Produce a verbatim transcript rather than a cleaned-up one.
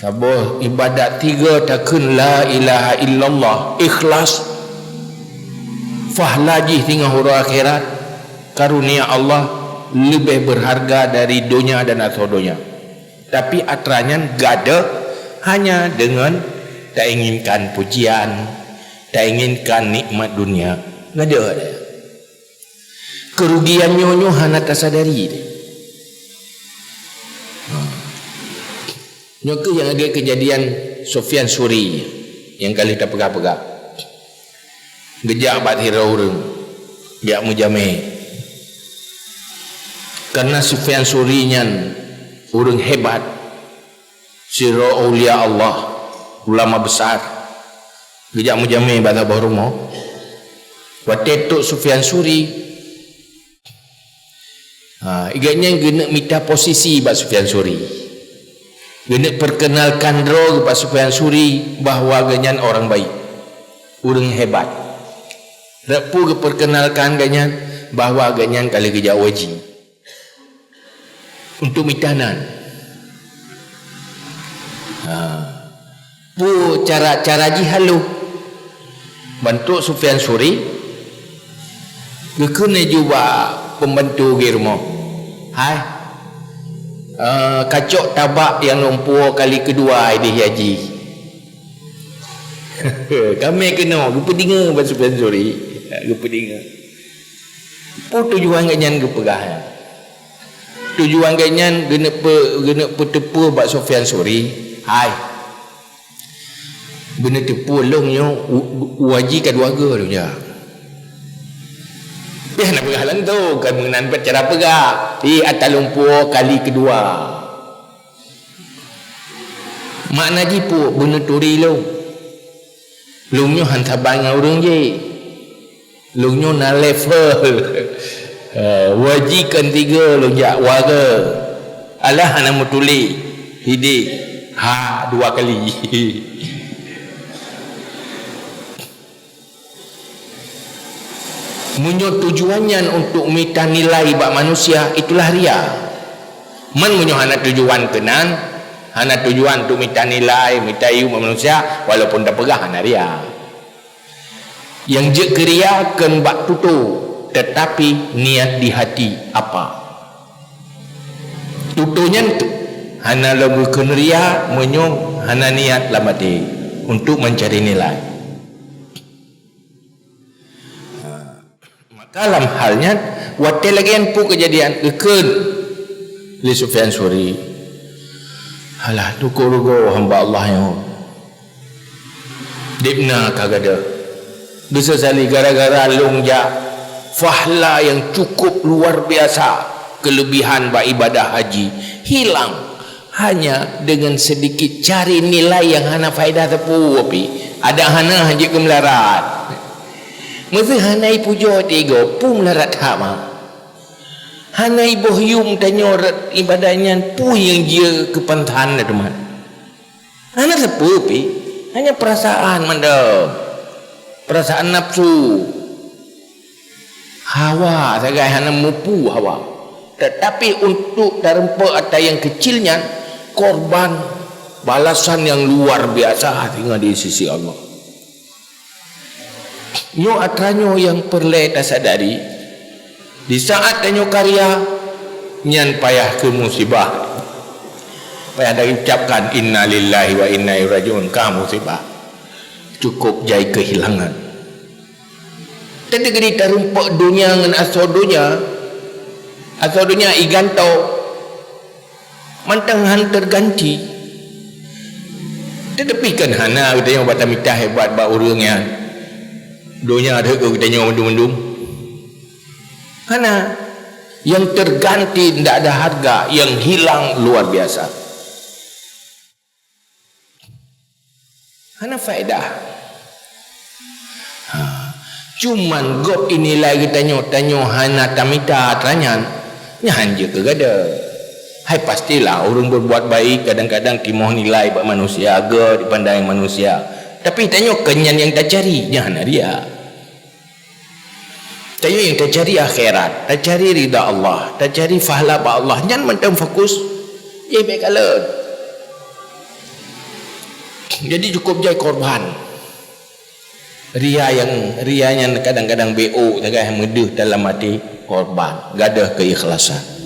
Saboh ibadat tiga takheun la ilaha illallah, ikhlas, fahla jih singoh uroe akhirat, karunia Allah leubeh berharga dari donya dan asoe donya. Tapi atra nyan gadôh hanya deungon tainginkan pujian, tainginkan nikmat dunia. Gadôh. Keurugian nyoe, nyoe hana tasadari. Nyoe keuh nyang lagèe keujadian Sufyan Suri nyang ka lheueh tapeugah-peugah. Geujak bak sidroe ureueng, jak meujamé. Karena Sufyan Suri nyan ureueng hebat, sidroe aulia Allah, ulama besar. Geujak meujamé bak saboh rumoh. Watèe trôk Sufyan Suri, ha, gobnyan geuneuk mita posisi bak Sufyan Suri. Geuneuk perkenalkan droe bak Sufyan Suri bahwa gobnyan orang baik, ureueng hebat. Rot peue geuperkenalkan gobnyan bahwa gobnyan ka lheueh geujak u haji. Untuk mita nan. Ha. Peue cara-cara jih halôh. Ban trôk Sufyan Suri, geukheun laju bak pembantu geuh rumoh, "Hai, eh, kacok tabak nyang lôn puwoe kali keudua idéh haji." Kamé keunoe geupeudeungoe bak Sufyan Suri. Geupeudeungoe. Peue tujuan gobnyan geupeugah nyan? Tujuan gobnyan geuneuk peu-, geuneuk peuteupeue bak Sufyan Suri, "Hai, beuneuteupeue lôn nyoe u-, u-, u haji ka dua goe lôn jak." Pih hana peugah langsông, kan meunan pih cara peugah. "Ih, ata lôn puwoe kali keudua." Makna jih peue? Beuneuturi lôn. Lôn nyoe han saban ngon ureueng jéh. Lôn nyoe na level. Eh, u haji kon tiga lôn jak, dua goe. Alah hana meutuléh. Idéh. Ha, dua kali. Meunyoe tujuan nyan untuk mita nilai bak manusia, itulah ria. Man meunyoe hana tujuan keunan, hana tujuan untuk mita nilai, mita yub bak manusia, walaupun tapeugah hana ria. Nyang jeuet keu ria kon bak tutoe, tetapi niat di hati apa? Tutoe nyan tu hana lom geukheun ria meunyoe hana niat lam até untuk mencari nilai. Maka lam hal nyan, watèe lagèe nyan peue keujadian, geukheun lé Sufyan Suri, "Alah, syukoe rugoe hamba Allah nyoe. Debna ka gadôh. Geuseusa lé gara-gara lôn jak fahla nyang cukup luar biasa, keulebihan bak ibadah haji hilang hanya deungon seudikit cari nilai nyang hana faedah teupeu pih. Adak hana hanjeuet keu meularat." Meuseu hana ipujoe tiga, peue meularat that ma? Hana iboh yum tanyoe rot ibadah nyan, peue nyang jeuet keu pantan teuma? Hana sapeue pih, hanya perasaan mandum. Perasaan nafsu. Hawa sagai hana mupu hawa. Tetapi untuk tareumpok ata nyang keucil nyan, korban balasan nyang luar biasa singoh di sisi Allah. Nyoe atra nyoe nyang peureulèe tasadari, di saat tanyoe karya, nyan payah keu musibah. Payah taucapkan, "Innalillahi wa inna ilaihi raji'un," ka musibah. Cukup jai keuhilangan. Teudeugri tareumpok donya ngon asoe donya, asoe donya igantoe. Mantong han teuganti. Teutapi kan hana geutanyoe bak tamita hebat bak ureueng nyan. Donya deuh keu geutanyoe mandum-mandum. Hana. Yang terganti tidak ada harga, yang hilang luar biasa. Hana faedah. Ha. Cuman gob inilai geutanyoe, tanyoe hana tamita atra nyan, nyan jeuet keu gadôh. Hai pastilah ureueng berbuat baik kadang-kadang timoh nilai bak manusia, göt dipandang manusia. Tapi tanyoe keu nyan nyang tacari, nyan hana ria. Tanyoe nyang tacari akhirat, tacari ridha Allah, tacari pahala bak Allah, nyan mantong fokus, eh, bèk kalon. Jadi cukup jai korban. Ria nyang, ria nyan kadang-kadang beu, teuka meudeuh dalam até, korban, gadôh keikhlasan.